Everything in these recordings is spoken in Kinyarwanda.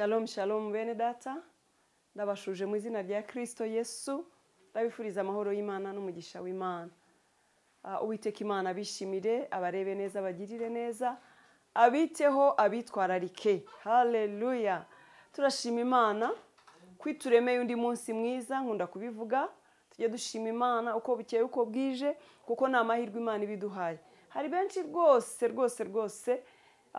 Shalom shalom bene data, ndabashuje mu izina rya Kristo Yesu, ndabifuriza amahoro y'Imana n'umugisha w'Imana. Uwiteka Imana abishimire, abarebe neza, abagirire neza, abiteho, abitwararike. Haleluya. Turashima Imana kwituremeye undi munsi mwiza, nkunda kubivuga, tujye dushima Imana uko bukeye uko bwije, kuko ni amahirwe Imana ibiduhaye. Hari benshi rwose rwose rwose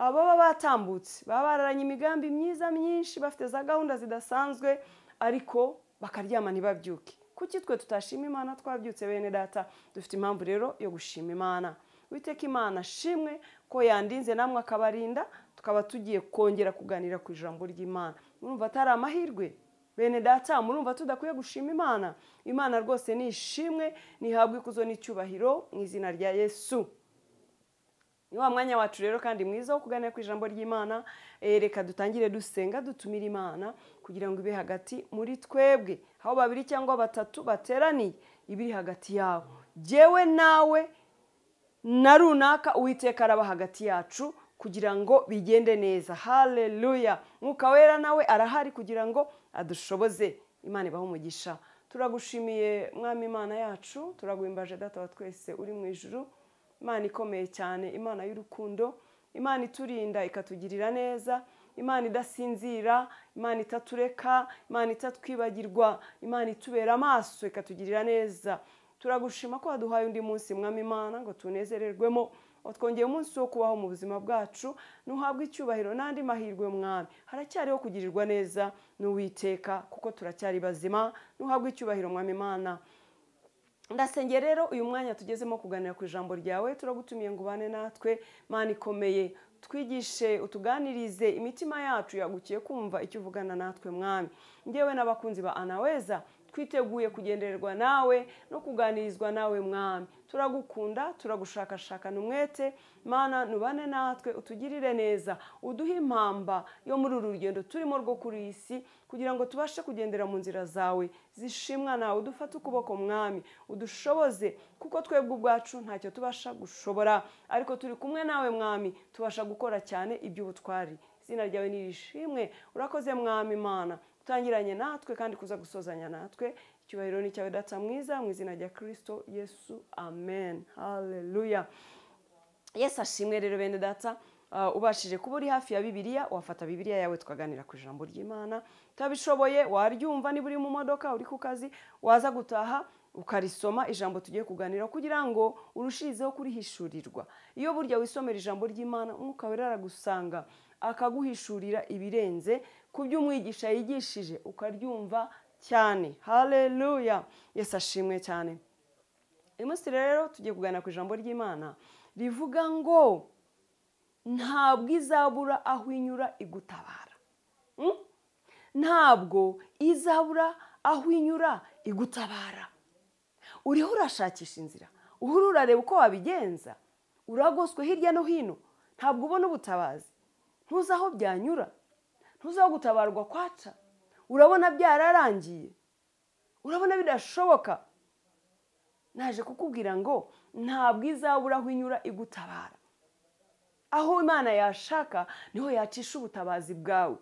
ababa batambutse, baba bararanye imigambi myiza myinshi, bafite za gahunda zidasanzwe, ariko bakaryama ntibabyuke. Kuki twe tutashima Imana twabyutse bene data? Dufite impamvu rero yo gushima Imana. Uwiteka Imana shimwe ko yandinze namwe akabarinda, tukaba tugiye kongera kuganira ku ijambo ry'Imana. Murumva atari amahirwe bene data? Murumva tudakwiye gushima Imana? Imana rwose ni ishimwe, nihabwe ikuzo n'icyubahiro mu izina rya Yesu. Ni wa mwanya wacu rero kandi mwiza wo kuganira ku ijambo ry'Imana. Reka dutangire dusenga, dutumira Imana kugira ngo ibe hagati muri twebwe. Aho babiri cyangwa batatu bateraniye, ibiri hagati yabo. Jewe nawe na runaka, Uwiteka araba hagati yacu kugira ngo bigende neza. Haleluya. Mwuka Wera nawe arahari kugira ngo adushoboze. Imana ibahe umugisha. Turagushimiye Mwami Imana yacu, turaguhimbaje Data wa twese uri mu ijuru. Imana ikomeye cyane, Imana y'urukundo, Imana iturinda ikatugirira neza, Imana idasinzira, Imana itatureka, Imana itatwibagirwa, Imana itubera amaso ikatugirira neza. Turagushima ko waduhaye undi munsi Mwami Imana ngo tunezererwemo, watwongeye umunsi wo kubaho mu buzima bwacu, nuhabwe icyubahiro n'andi mahirwe Mwami. Haracyariho kugirirwa neza n'Uwiteka kuko turacyari bazima, nuhabwe icyubahiro Mwami Imana. Ndasengera rero uyu mwanya tugezemo kuganira ku ijambo ryawe, turagutumiye ngo ubane natwe Mana ikomeye, twigishe, utuganirize, imitima yacu yagukiye kumva icyo uvugana natwe Mwami. Njyewe n'abakunzi ba Anaweza twiteguye kugendererwa nawe no kuganirizwa nawe Mwami. Turagukunda, turagushakashakana umwete Mana, nubane natwe, utugirire neza, uduhe impamba yo muri uru rugendo turimo rwo kuri iyi si, kugira ngo tubashe kugendera mu nzira zawe zishimwa nawe. Udufate ukuboko Mwami, udushoboze, kuko twebwe ubwacu ntacyo tubasha gushobora, ariko turi kumwe nawe Mwami, tubasha gukora cyane iby'ubutwari. Izina ryawe nirishimwe. Urakoze Mwami Imana, utangiranye natwe kandi kuza gusozanya natwe. Icyubahiro ni cyawe Data mwiza, mu izina rya Kristo Yesu, amen. Haleluya. Yesu ashimwe rero bene data. Ubashije kuba uri hafi ya Bibiliya, wafata Bibiliya yawe tukaganira ku ijambo ry'Imana. Utabishoboye waryumva niba uri mu modoka, uri ku kazi, waza gutaha ukarisoma ijambo tugiye kuganira, kugira ngo urushizeho kurihishurirwa. Iyo burya wisomera ijambo ry'Imana, Umwuka Wera aragusanga akaguhishurira ibirenze ku byo umwigisha yigishije, ukaryumva cyane. Haleluya. Yesu ashimwe cyane. Uyu munsi rero tugiye kuganira ku ijambo ry'Imana rivuga ngo ntabwo izabura aho inyura igutabara. Ntabwo izabura aho inyura igutabara. Uriho urashakisha inzira, uhora urareba uko wabigenza, uragoswe hirya no hino, ntabwo ubona ubutabazi, ntuzi aho byanyura, ntuzi aho gutabarwa kwaca, urabona byararangiye, urabona bidashoboka. Naje kukubwira ngo ntabwo izabura aho inyura igutabara. Aho Imana yashaka niho yacisha ubutabazi bwawe.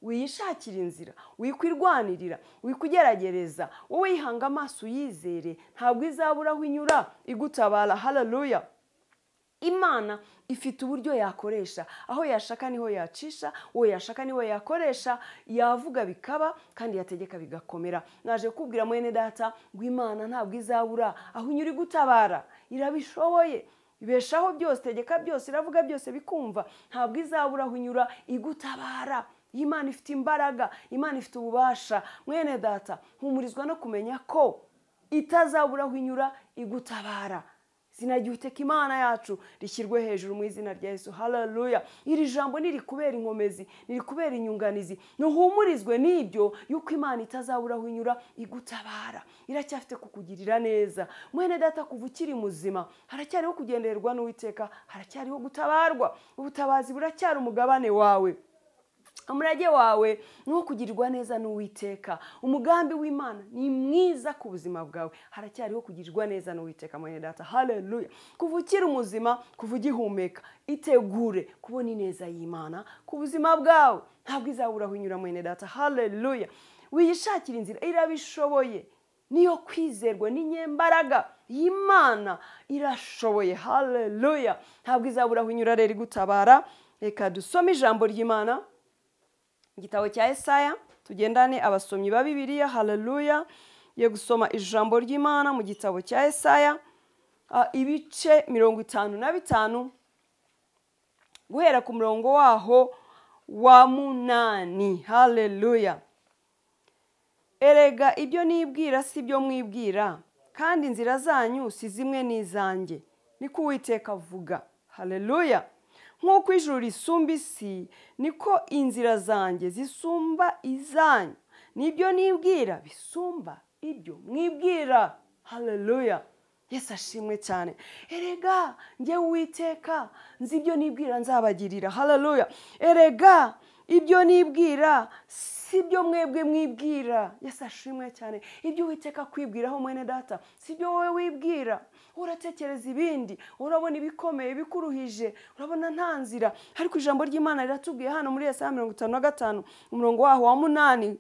Wiyishakira inzira, wikwirwanirira, wikugeragereza, wowe yihanga amaso uyizere, ntabwo izabura aho inyura igutabara. Haleluya. Imana ifite uburyo yakoresha, aho yashaka niho yacisha, uwo yashaka niho yakoresha, yavuga bikaba kandi yategeka bigakomera. Naje kukubwira mwene data ngo Imana ntabwo izabura aho inyura igutabara, irabishoboye, ibeshaho byose, tegeka byose, iravuga byose bikumva. Ntabwo izabura aho inyura igutabara. Imana ifite imbaraga, Imana ifite ububasha. Mwene data, humurizwa no kumenya ko itazabura aho inyura igutabara. Izina ry'Uwiteka Imana yacu rishyirwe hejuru mu izina rya Yesu. Haleluya. Iri jambo nirikubera inkomezi, nirikubera inyunganizi, nuhumurizwe n'ibyo yuko Imana itazabura aho inyura igutabara. Iracyafite kukugirira neza. Mwene data, kuva ukiri muzima haracyariho kugendererwa n'Uwiteka, haracyariho gutabarwa. Ubutabazi buracyari umugabane wawe. Umurage wawe ni uwo kugirirwa neza n'Uwiteka. Umugambi w'Imana ni mwiza ku buzima bwawe, haracyariho kugirirwa neza n'Uwiteka mwene data. Haleluya. Kuva ukiri umuzima, kuva ugihumeka, itegure kubona ineza y'Imana ku buzima bwawe, ntabwo izabura aho inyura mwene data. Haleluya. Wiyishakira inzira, irabishoboye, niyo kwizerwa, n'inyembaraga y'Imana irashoboye. Haleluya. Ntabwo izabura aho inyura rero igutabara. Reka dusome ijambo ry'Imana, igitabo cya Yesaya, tugendane abasomyi ba Bibiliya. Haleluya. Ye gusoma ijambo ry'Imana mu gitabo cya Yesaya, ibice 55 guhera ku murongo waho wa 8. Haleluya. Erega ibyo nibwira si byo mwibwira, kandi inzira zanyu si zimwe n'izanjye, niko Uwiteka avuga. Haleluya. Nk'uko ijuru risumba isi, niko inzira zanjye zisumba izanyu, nibyo nibwira bisumba ibyo mwibwira. Haleluya. Yesu ashimwe cyane. Erega njye Uwiteka nzi ibyo nibwira nzabagirira. Haleluya. Erega ibyo nibwira si byo mwebwe mwibwira. Yesu ashimwe cyane. Ibyo Uwiteka kwibwiraho mwene data si byo wowe wibwira. Uratekereza ibindi, urabona ibikomeye bikuruhije, urabona nta nzira, ariko ijambo ry'Imana riratubwiye hano muri Yesaya 55 umurongo waho wa 8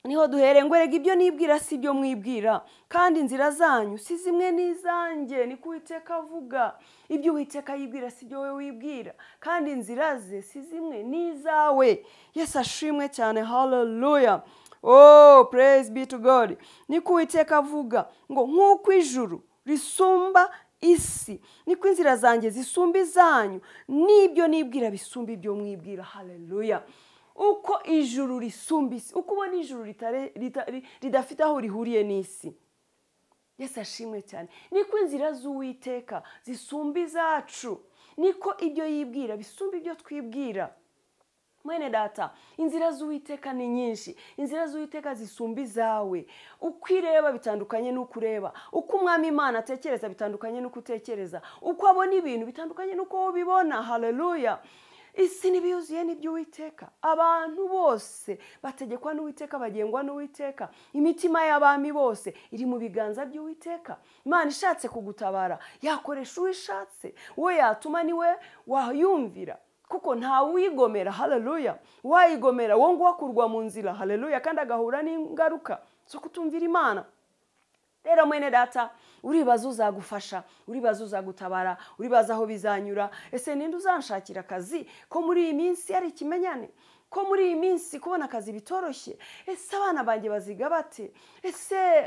niho duhere ngo erega ibyo nibwira si byo mwibwira, kandi inzira zanyu si zimwe n'izanjye, niko Uwiteka avuga. Ibyo Uwiteka yibwira si byo wowe wibwira, kandi inzira ze si zimwe n'izawe. Yesu ashimwe cyane. Haleluya. Oh, praise be to God. Niko Uwiteka avuga ngo nk'uko ijuru risumba isi, niko inzira zanjye zisumba izanyu, n'ibyo nibwira bisumba ibyo mwibwira. Haleluya. Uko ijuru risumba isi, uko ubona ijuru ridafite aho rihuriye n'isi. Yesu ashimwe cyane. Niko inzira z'Uwiteka zisumba izacu, niko ibyo yibwira bisumba ibyo twibwira. Mwene data, inzira z'Uwiteka ni nyinshi, inzira z'Uwiteka zisumba izawe. Uko ireba bitandukanye n'uko ureba, uko Umwami Imana atekereza bitandukanye n'uko utekereza, uko abona ibintu bitandukanye n'uko wowe ubibona. Haleluya. Isi n'ibiyuzuye n'iby'Uwiteka. Abantu bose bategekwa n'Uwiteka, bagengwa n'Uwiteka. Imitima y'abami bose iri mu biganza by'Uwiteka. Imana ishatse kugutabara yakoresha uwo ishatse, uwo yatuma niwe wayumvira, kuko nta wigomera. Haleluya. Wayigomera wo ngo akurwa mu nzira. Haleluya. Kandi agahura n'ingaruka zo kutumvira Imana. Rero mwene data, uribaza uzagufasha, uribaza uzagutabara, uribaza aho bizanyura. Ese ninde uzanshakira akazi ko muri iyi minsi ari ikimenyane, ko muri iyi minsi kubona akazi bitoroshye? Ese abana banjye baziga bate? Ese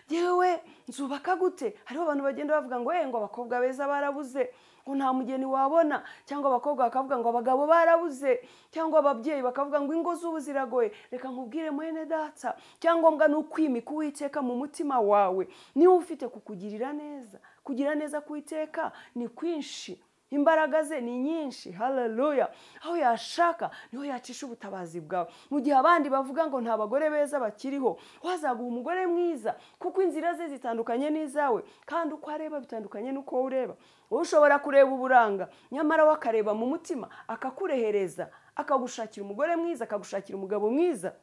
yewe nzubaka gute? Hariho abantu bagenda bavuga ngo ngo abakobwa beza barabuze, ngo nta mugeni wabona, cyangwa abakobwa bakavuga ngo abagabo barabuze, cyangwa ababyeyi bakavuga ngo ingo z'ubu ziragoye. Reka nkubwire mwene data, cyangombwa ni ukwimika Uwiteka mu mutima wawe. Niwe ufite kukugirira neza. Kugira neza k'Uwiteka ni kwinshi, imbaraga ze ni nyinshi. Haleluya. Aho yashaka niho yacisha ubutabazi bwawe. Mu gihe abandi bavuga ngo nta bagore beza bakiriho, wazaguha umugore mwiza, kuko inzira ze zitandukanye n'izawe, kandi uko areba bitandukanye n'uko ureba. Wowe ushobora kureba uburanga, nyamara we akareba mu mutima, akakurehereza, akagushakira umugore mwiza, akagushakira umugabo mwiza.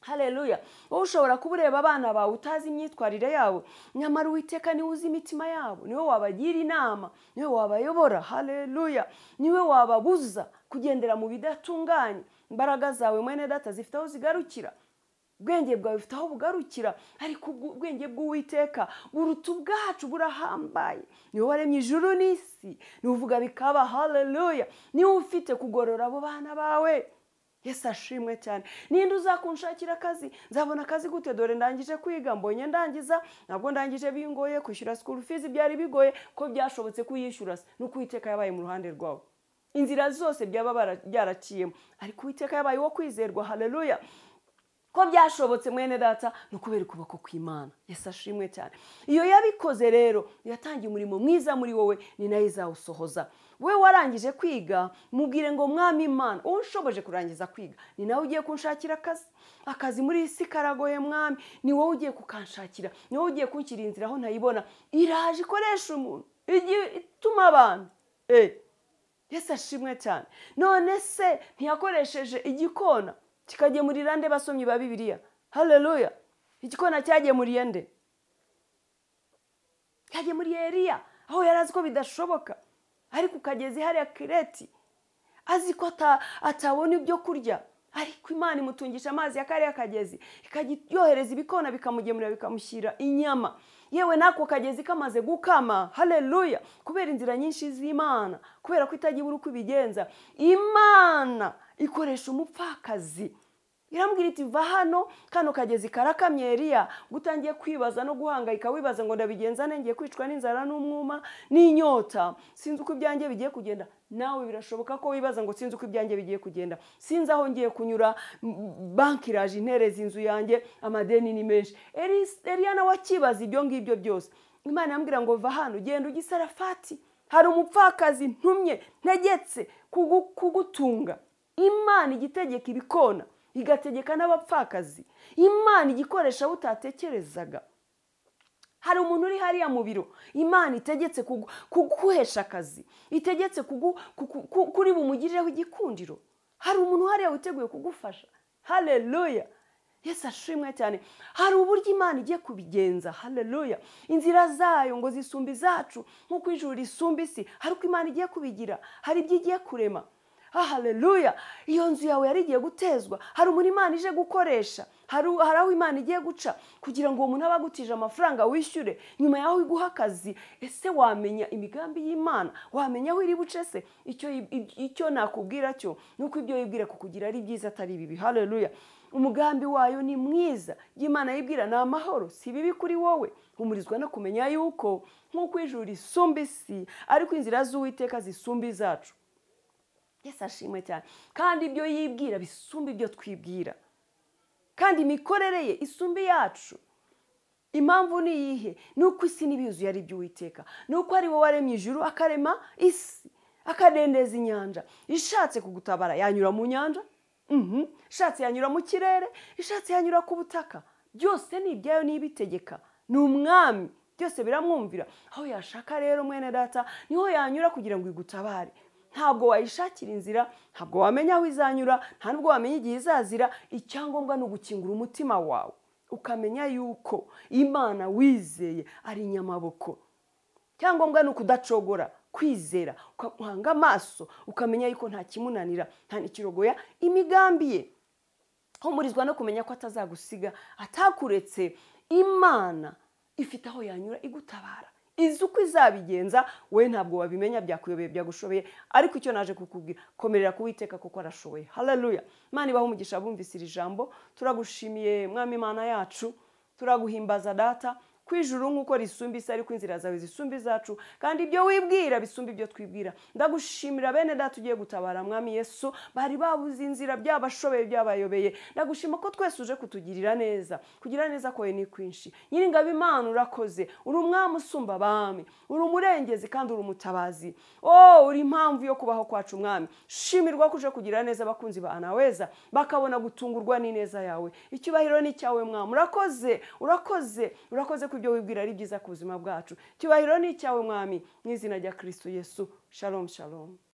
Haleluya. Wowe ushobora kuba ureba abana bawe utazi imyitwarire yabo, nyamara Uwiteka niwe uzi imitima yabo, niwe wabagira inama, niwe wabayobora. Haleluya. Niwe wababuza kugendera mu bidatunganye. Imbaraga zawe mwene data zifite aho zigarukira, ubwenge bwawe bufite aho bugarukira, ariko ubwenge bw'Uwiteka buruta ubwacu, burahambaye. Niwe waremye ijuru n'isi, niwe uvuga bikaba. Haleluya. Niwe ufite kugorora abo bana bawe. Yesu ashimwe cyane. Ninde uzakunshakira akazi? Nzabona akazi gute? Dore ndangije kwiga, mbonye ndangiza, ntabwo ndangije bingoye, kwishyura school fees byari bigoye, ko byashobotse kuyishyura nuko Uwiteka yabaye mu ruhande rwawe. Inzira zose byaba byaraciyemo, ariko Uwiteka yabaye uwo kwizerwa. Haleluya. Ko byashobotse mwene data no kubera ukuboko kw'Imana. Yesu ashimwe cyane. Iyo yabikoze rero, yatangiye umurimo mwiza muri wowe, ni nayo izawusohoza. We warangije kwiga, mubwire ngo Mwami Imana, unshoboje kurangiza kwiga, ni nawe ugiye kunshakira akazi. Akazi muri isi karagoye Mwami, ni wowe ugiye kukanshakira, ni wowe ugiye kunshyira inzira aho ntayibona. Iraje ikoresha umuntu, ituma abantu. Yesu ashimwe cyane. None se ntiyakoresheje igikona kikagemurira nde basomyi ba Bibiliya? Haleluya. Igikona cyagemuriye nde? Cyagemuriye Eliya, aho yari azi ko bidashoboka, ariko ukageza hariya Kireti azi ko atabona ibyo kurya, ariko Imana imutungisha amazi ya kariya kagezi, ikajya yohereza ibikona bikamugemurira bikamushyira inyama. Yewe n'ako kagezi kamaze gukama. Haleluya. Kubera inzira nyinshi z'Imana, kubera ko itagira uko ibigenza, Imana ikoresha umupfakazi. Irambwira iti va hano, kano kagezi karakamye Eliya, gutangiye kwibaza no guhangayika, wibaza ngo ndabigenza nte, ngiye kwicwa n'inzara n'umwuma n'inyota, sinzi uko ibyanjye bigiye kugenda. Nawe birashoboka ko wibaza ngo sinzi uko ibyanjye bigiye kugenda, sinzi aho ngiye kunyura, banki iraje intereza inzu yanjye, amadeni ni menshi. Eliya nawe akibaza ibyo ngibyo byose, Imana yambwira ngo va hano, genda ujye i Sarafati, hari umupfakazi ntumye ntegetse kugutunga. Imana igitegeka ibikona, igategeka n'abapfakazi. Imana igikoresha abo utatekerezaga. Hari umuntu uri hariya mu biro, Imana itegetse kuguhesha akazi, itegetse kuri bumugirireho igikundiro. Hari umuntu hariya witeguye kugufasha. Haleluya. Yesu ashimwe cyane. Hari uburyo Imana igiye kubigenza. Haleluya. Inzira zayo ngo zisumba izacu nk'uko ijuru risumba isi. Hari uko Imana igiye kubigira, hari ibyo igiye kurema. Haleluya. Iyo nzu yawe yari igiye gutezwa, hari umuntu Imana ije gukoresha, hari aho Imana igiye guca kugira ngo uwo muntu abe agutije amafaranga wishyure, nyuma yaho iguha akazi. Ese wamenya imigambi y'Imana? Wamenya aho iri buce se? Icyo nakubwira cyo nuko ibyo yibwira kukugira ari byiza atari bibi. Haleluya. Umugambi wayo ni mwiza. Imana yibwira ni amahoro, si bibi kuri wowe. Humurizwa no kumenya yuko nk'uko ijuru risumba isi, ariko inzira z'Uwiteka zisumba izacu. Yesu ashimwe cyane. Kandi ibyo yibwira bisumba ibyo twibwira, kandi imikorere ye isumba iyacu. Impamvu ni iyihe? Ni uko isi n'ibyuzuye ari iby'Uwiteka, ni uko ari we waremye ijuru akarema isi, akadendeza inyanja. Ishatse kugutabara yanyura mu nyanja, ishatse yanyura mu kirere, ishatse yanyura ku butaka. Byose ni ibyayo n'ibitegeka, ni umwami, byose biramwumvira. Aho yashaka rero mwene data niho yanyura kugira ngo igutabare. Ntabwo wayishakira inzira, ntabwo wamenya aho izanyura, nta nubwo wamenya igihe izazira. Icyangombwa ni ugukingura umutima wawe, ukamenya yuko Imana wizeye ari inyamaboko. Icyangombwa ni ukudacogora, kwizera, ukamuhanga amaso, ukamenya yuko nta kimunanira, nta n'ikirogoya imigambi ye. Humurizwa no kumenya ko atazagusiga, atakuretse. Imana ifite aho yanyura igutabara, izi uko izabigenza, we ntabwo wabimenya, byakuyobeye, byagushobeye, ariko icyo naje kukubwira, komerera ku Uwiteka kuko arashoboye. Haleluya. Imana ibahe umugisha bumvise iri jambo. Turagushimiye Mwami Imana yacu, turaguhimbaza Data. Kwijuru nk'uko risumba isi, ariko inzira zawe zisumba izacu, kandi ibyo wibwira bisumba ibyo twibwira. Ndagushimira bene data ugiye gutabara Mwami Yesu, bari babuze inzira, byabashobeye, byabayobeye. Ndagushima ko twese uje kutugirira neza, kugira neza kwawe ni kwinshi. Nyiringabo Imana urakoze, uri umwami usumba abami, uri umurengezi kandi uri umutabazi. Oh, uri impamvu yo kubaho kwacu Mwami. Shimirwa ko uje kugira neza abakunzi ba Anaweza, bakabona gutungurwa n'ineza yawe. Icyubahiro ni cyawe Mwami. Urakoze, urakoze, urakoze ibyo wibwira ari byiza ku buzima bwacu. Icyubahiro ni icyawe Mwami, mu izina rya Kristo Yesu. Shalom, shalom.